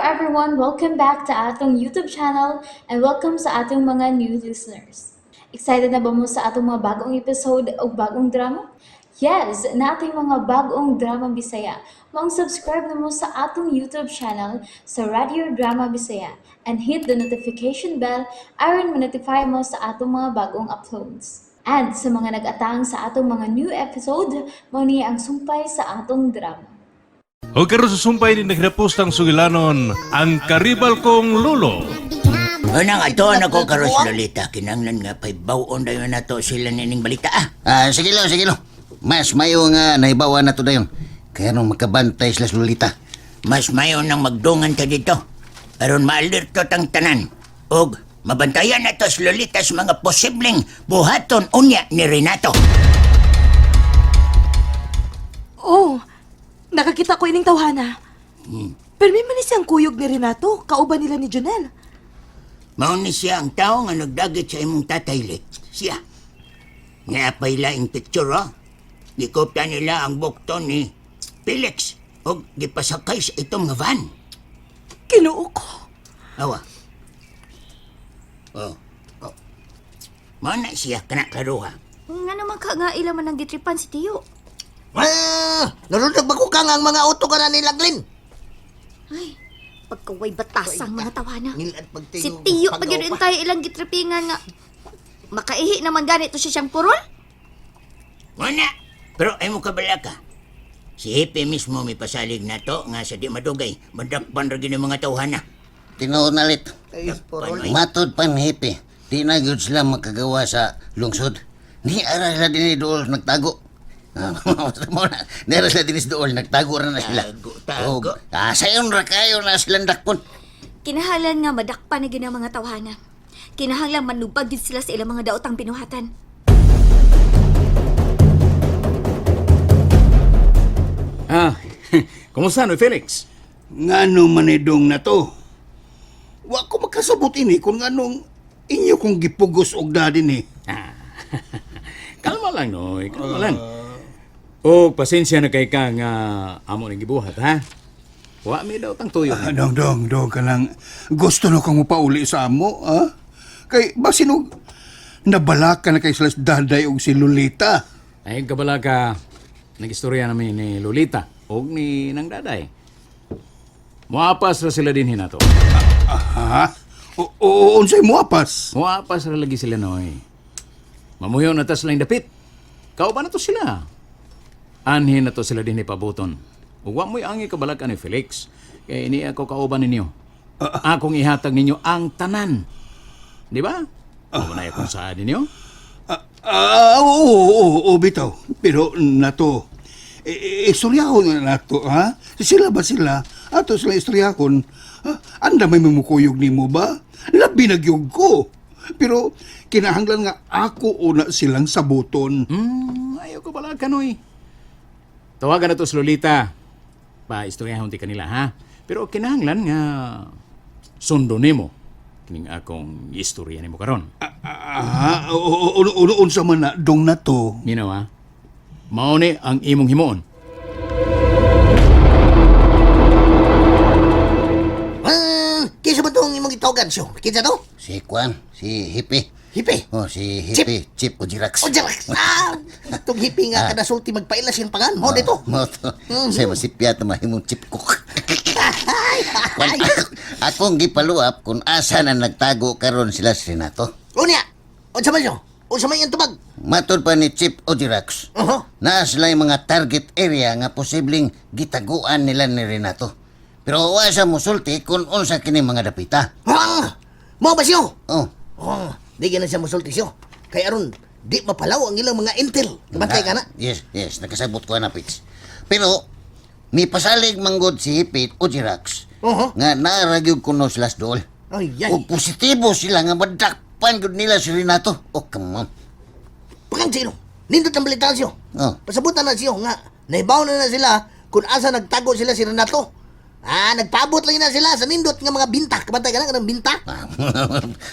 everyone! Welcome back to atong YouTube channel and welcome sa atong mga new listeners. Excited na ba mo sa atong mga bagong episode o bagong drama? Yes, nating mga bagong drama Bisaya. Maong subscribe na mo sa atong YouTube channel sa Radio Drama Bisaya and hit the notification bell aron ma-notify mo sa atong mga bagong uploads. And sa mga nag-atang sa atong mga new episode, mao ni ang sumpay sa atong drama. O karon sa sumpay ni naghirapos ng sugilanon, ang karibal kong lolo. Unang ato na ko karon si Lolita, kinanglan nga pahibaw-on dayon nato sila nining balita ah. Ah, sige lang, sige lang. Mas mayo nga nahibawa na to dayon. Kaya nung makabantay sila sa Lolita. Mas mayo nang magdungan ta dito. Aron maalerto tang tanan. Og mabantayan nato si Lolita sa mga posibleng buhaton unya ni Renato. Oh, nakakita ko ining tawhana. Pero may man siyang kuyog ni Renato, kauban nila ni Jonel. Mao ni siya ang tao nga nagdagit sa imong tatay Lit. Siya. Nga pa'y laing picture oh. Gikopya nila ang bukton ni Felix og gipasakay sa itong nga van. Kinuo ko. Awa. Oh. Oh. Mao na siya kana klaruha. Nga naman ka nga ila man ang gitripan si Tiyo. Ah, nalundag ba ko kang ang mga auto ka na nila, Glenn? Ay, pagkaway batas ang mga tawana. Ngilad pagtingog. Si Tiyo pag- pag yun tayo ilang gitripingan nga. Makaihi naman ganito siya siyang purol. Wala. Pero ay mo kabala ka. Si Hepe mismo may pasalig na to nga sa di madugay. Madakpan ra gyud ang mga tawhana. Tinuod na lit. Ay, porol. Matod pa ni Hippie, di na gyud sila makagawa sa lungsod. Ni ara sila din dool nagtago. Mo na, ni ara sila din dool nagtago ra na sila. Tago, tago. Og, sayon ra kayo na silang dakpon. Kinahalan nga madakpan na gina mga tawhana. Kinahanglan manubag gid sila sa ilang mga daotang binuhatan. Ah, kumusta no, Felix? Ngano manidong na to? Wa ko makasabot ini kung nganong inyo kong gipugos og dadin eh. Kalma lang, Noy. Kalma lang. O, pasensya na kay ka nga amo ning gibuhat, ha? Wa mi daw tang tuyo. Ah, dong dong dong ka lang. Gusto no kang mupauli sa amo, ha? Kay basin og nabalaka na kay sila sa daday og si Lolita. Ay, kabala ka, nag-istorya namin ni Lolita o ni Nang Daday. Muapas ra sila din hinato. Ha? O, o unsay muapas? Muapas ra lagi sila, Noy. Mamuyo na tas lang dapit. Kauban na to sila. Anhin na to sila din ipabuton. Ug wa mo'y angi kabalakan ni Felix. Kay ini ako kauban ninyo. Akong ihatag ninyo ang tanan. Di ba? Mao na akong saad ninyo. Ah, oo, oo, oo, bitaw. Pero nato, istoryahon na nato, ha? Sila ba sila? Ato sila istoryahon. Ha? Anda may mamukuyog nimo ba? Labi na gyud ko. Pero kinahanglan nga ako una silang sabuton. Ayaw ko bala kanoy. Tawagan na to si Lolita. Pa istoryahon ti kanila ha. Pero kinahanglan nga sundo nimo kining akong istorya nimo karon. Ah, oo, oo, oo, unsa man na dong na to. Minaw ha. Mao ni ang imong himuon. Ah, kinsa ba tong imong gitawagan siyo? Kinsa to? Si Kwan, si Hippie. Hippie. Oh, si Hippie, Chip, o Jirax. O Jarax. Ah, itong hippie nga kada sulti magpaila siyang pangan. Mo dito. Mo to. Say masipya to mahimong chip cook. Kwan, akong gipaluap kung asa na nagtago karon sila si Renato. Unya. Unsa man siyo? Unsa man iyang tubag? Matod pa ni Chip Ojirax, naa sila yung mga target area nga posibleng gitaguan nila ni Renato. Pero wa siya musulti kung unsa kini mga dapita. Ah, mo ba siyo? Oh, Oh, di gyud na siya musulti siyo. Kay aron di mapalaw ang ilang mga intel. Kabantay ka na. Yes, nakasabot ko na, Pits. Pero, may pasalig manggod si Hipit Ojirax nga naaragyog kuno sila sa dool. Ay, ay. O positibo sila nga madakpan gud nila si Renato. Oh, come on. Pakang sino? Nindot ang balita siyo. Oh. Pasabutan na siyo nga. Naibaw na na sila kung asa nagtago sila si Renato. Ah, nagpaabot lang na sila sa nindot nga mga binta. Kabantay ka na kanang binta.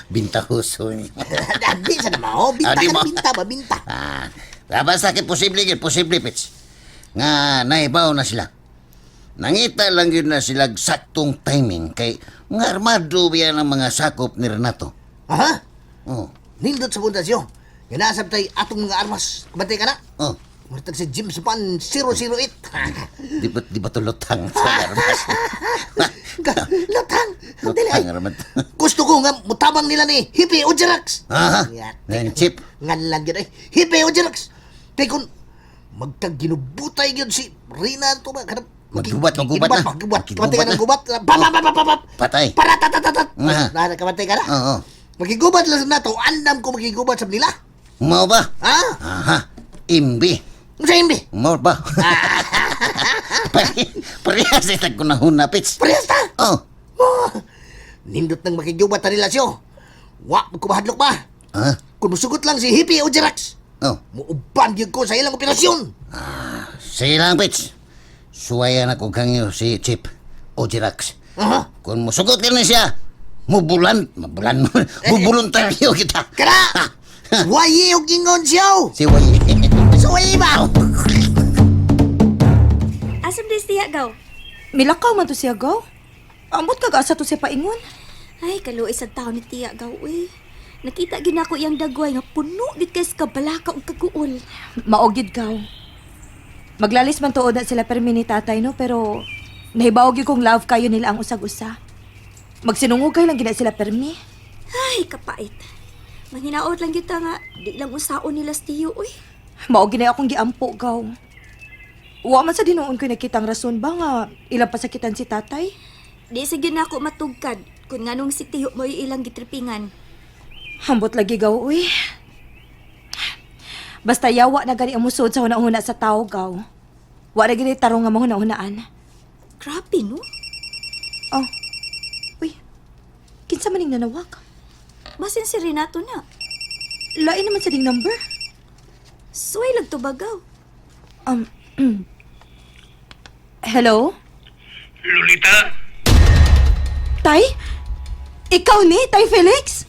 Bintahuso ni. Di sa nama, oh. Binta Ah, di ka mo. na binta ba, binta. Ah, basta kay posible, gid, posible, Pits. Nga naibaw na sila. Nangita lang yun na sila saktong timing kay mga armado biya ng mga sakop ni Renato. Aha! Oh, Nindot sa pundasyon. Nga nasab tay atong mga armas. Kabantay ka na. oh. Murtag si James Bond 008. Di ba to lutang sa armas? Lutang! Dili ay. Lutang raman. Gusto ko nga mutabang nila ni Hippie Ojerax. Aha. Yat. Ngayon, Chip. Nganlan gyud ay. Hippie Ojerax. Kay kung magkaginubutay gyud si Rina to ba kanang Maggubat, maggubat na. Maggubat. Maggubat Kabantay ka na. ng gubat. Pa pa pa pa pa pa. Patay. Paratatatat. Ah. Na kabantay ka na. Oo. Magigubat lang sa nato. Andam ko magigubat sa nila. Mao ba? Ha? Aha. Imbi. Unsa imbi? Mao ba? Parehas sa tagkunahuna, Pits. Parehas ta. Oh. Oh. Nindot nang makigubat na nila siyo. Wa magkumahadlok ba? Ha? Kung musugot lang si Hippie o Jerax, Oh. muuban gyud ko sa ilang operasyon. Sige lang, Pits. Suwayan ako kangyo si Chip o Jirax. Aha. Kung musugot ka na siya, mubulan, mabulan, bubuluntaryo kita. Kana! Wayi og ingon siyo! Si Way. Suwayi ba? Asam des tiya gaw? Milakaw man to siya, gaw. Amot kag asa to siya paingon. Ay, kaluoy sa taon ni tiya gaw uy. Nakita gyud nako iyang dagway nga puno gid kay sa kabalaka ug kaguol. Maog gyud gaw. Maglalis man tuod na sila permi ni tatay no, pero nahibaw gyud kong love kayo nila ang usag-usa. Magsinungugay lang gina sila permi. Ay, kapait. Manghinaot lang gyud ta nga di lang usaon nila sa tiyo uy. Mao gyud na akong giampo gaw. Wa man sa dinuon ko nakitang rason ba nga ilang pasakitan si tatay? Di sa gyud nako matugkad kung nganong si tiyo mo ilang gitripingan. Hambot lagi gaw uy. Basta yawa na gani ang musod sa huna-huna sa tao gaw. Wa na gani tarong nga mahuna-hunaan. Grabe no. Oh. Uy. Kinsa man ning nanawag? Basin si Renato na. Lain naman sa ding number. Suway lang tubagaw. Hello? Lolita, Tay? Ikaw ni, Tay Felix?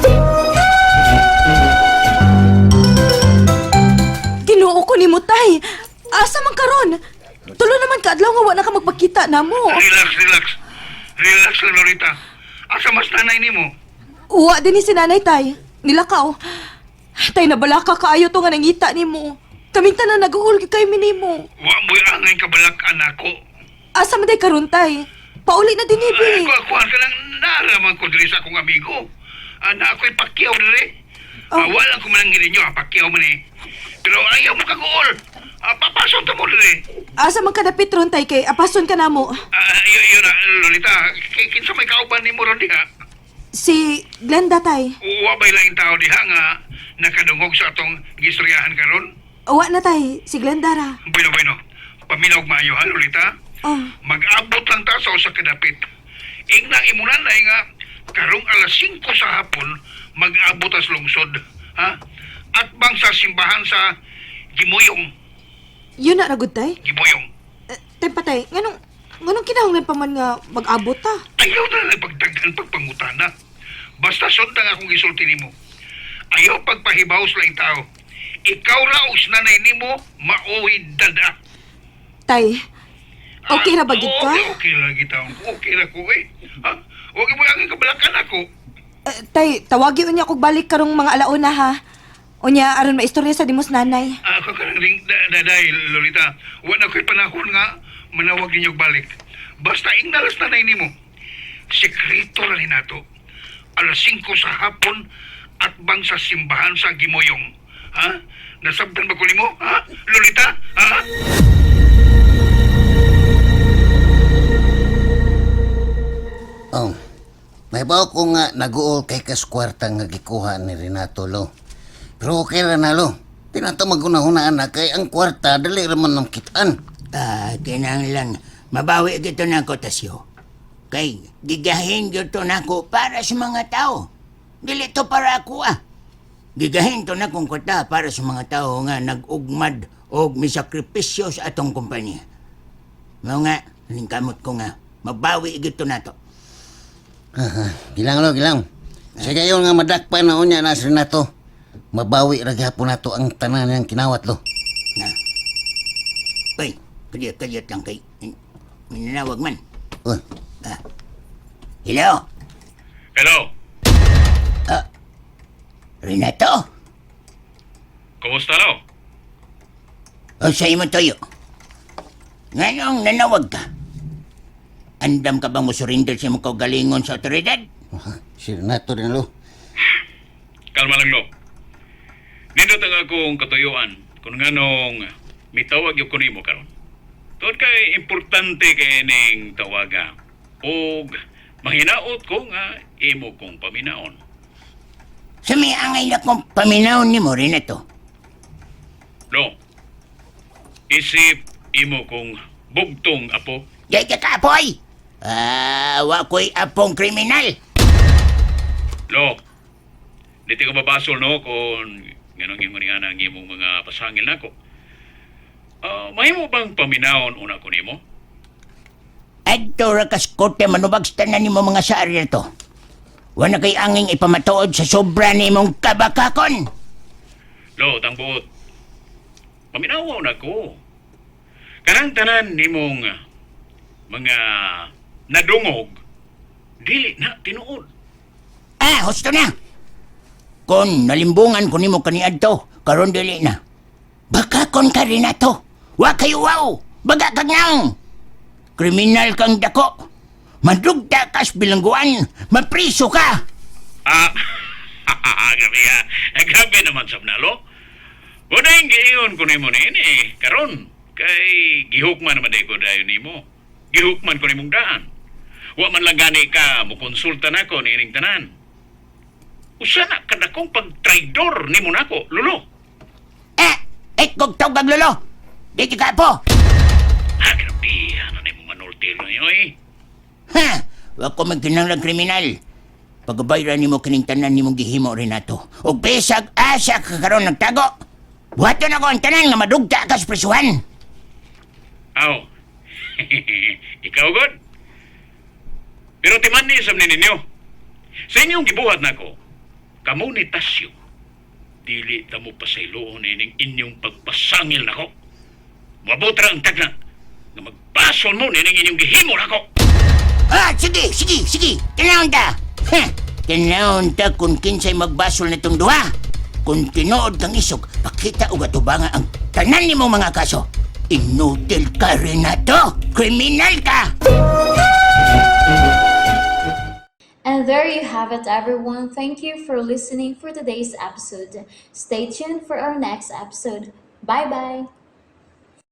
Ginoo ko nimo, Tay. Asa man karon? Tulo naman kaadlaw nga wa na ka magpakita namo. relax, relax. Relax lang, Lolita. Asa mas nanay nimo? Uwa din ni si nanay, Tay. Nilakaw. Tay, nabalaka kaayo to nga nangita nimo. Kaming tanan nag-uul kay minimo. Wa mo'y angay kabalak, anak ko. Asa man day karon, Tay? Pauli na din Ay, ibi. kuha ka lang, naaraman ko diri sa akong amigo. Na ako'y pakyaw diri. Oh. Ah, wala ko man ang ninyo, pakyaw man eh. Pero ayaw mo kaguol. Papasok ta mo diri. Asa man ka dapit ron, Tay, kay apason ka namo. Yun, yun na, Lolita. Kinsa may kauban nimo ron diha? Si Glenda, Tay. Wa ba'y laing tao diha nga nakadungog sa atong gistoryahan karon? Uwa na, Tay. Si Glenda ra. Bueno, bueno. Paminaw maayo ha, Lolita. Oh. Mag-abot lang ta sa usa ka dapit. Ingnang imunan ay nga karong alas 5 sa hapon mag-abot tas lungsod, ha? At bang sa simbahan sa Gimuyong, Yun na ragod, Tay. Gimuyong. Eh, tay patay, nganong kinahanglan pa man nga mag-abot ta? Ayaw na lang pagdaghan pagpangutana. Basta sundang akong gisulti nimo. Ayaw pagpahibaw sa laing tao. Ikaw ra og sinanay nimo maoy dada. Tay, okay ra ba gid ka? Okay, okay ra gid taon. Okay ra ko eh. Ha? Huwag mo ang kabalakan ako. Eh, tay, tawagi unya kog balik karong mga alauna ha. Unya aron maistorya sa dimos nanay. Ako ka nang ring daday, Lolita. Wala ko'y panahon nga manawag ninyo balik. Basta ingnalas na nimo. Sekreto ra ni nato. Alas 5 sa hapon at bang sa simbahan sa Gimoyong. Ha? Nasabtan ba ko nimo? Ha? Lolita? Ha? Oh. Nahibaw ko nga nag-uol kay kas kwarta nga gikuha ni Renato lo. Pero okay ra na lo. Di na to magunahunaan na kay ang kwarta dali ra man ng kitaan. Ah, kinahanglan mabawi gito nako tasyo. Kay gigahin gyud to nako para sa mga tao. Dili to para ako ah. Gigahin to nakong kwarta para sa mga tao nga nag-ugmad og misakripisyo sa atong kumpanya. Mao nga, ningkamot ko nga, mabawi gyud to nato. Gilang lo, gilang. Sa gayon nga madakpan na unya na si Renato. Mabawi ra gyapon nato ang tanan niyang kinawat lo. Na. Uy, kaliyot-kaliyot lang kay. Minanawag man. Uy, Hello? Hello, Renato? kumusta lo? O sa imo toyo? Nganong nanawag ka? Andam ka bang musurrender sa imong kaugalingon sa otoridad? si Renato rin lo. Kalma lang lo. Nindot ang akong katuyuan kung nganong mitawag yung kunimo karon. Tuod kay importante kay ning tawaga. Og manghinaot ko nga imo kong paminaon. Sa may angay na kong paminaw ni mo, Renato. Lo, isip imo kong bugtong apo. Di ka kaapoy! Ah, wa ko'y apong kriminal. Lo, dito ka mabasol no kung ganong yung nga ang imong mga pasangil nako. Ah, mahimo bang paminaon una ko nimo? Adto ra kas korte manubag sa tanan nimo mga sa to. Wa na kay anging ipamatuod sa sobra nimong kabakakon. Lo, tangbuot. Paminawa na ko. Kanang tanan nimong mga nadungog, dili na tinuod. Ah, husto na. Kon nalimbungan ko nimo kaniadto, karon dili na. Bakakon ka Renato. Wa kayo wow. Baga kag nang. Kriminal kang dako. Madugta kas bilangguan. Mapriso ka. Ah, grabe ha. Grabe naman sa lo. Unang giingon ko nimo niini, karon kay gihukman naman day ko dayon nimo. Gihukman ko nimong daan. Wa man lang gani ka mokonsulta nako niining tanan. Usa na kadakong pagtraidor nimo nako, lulo. Eh, eh kog tawag lolo. Di ka po. Ah, grabe, ano na imong manulti niyo eh. Ha! Wa ko magkinahanglang kriminal. Pagabayran nimo kining tanan nimong gihimo Renato. Og bisag asa ka karon nagtago. Buhaton ako ang tanan nga madugta ka sa prisuhan. Aw. Ikaw, God. Pero timan ni sa ninyo. Sa inyong gibuhat nako, kamo ni Tasyo, dili ta mo pasayloon ining inyong pagpasangil nako. Mabutra ang tagna nga magbasol mo nining inyong gihimo nako. Ah, sige, sige, sige. Tinawon ta. Ha! Tinawon ta kung kinsay magbasol na itong duha. Kung tinuod kang isog, pakita og atubanga ang tanan nimong mga kaso. Inutil ka, Renato! Kriminal ka! And there you have it, everyone. Thank you for listening for today's episode. Stay tuned for our next episode. Bye bye.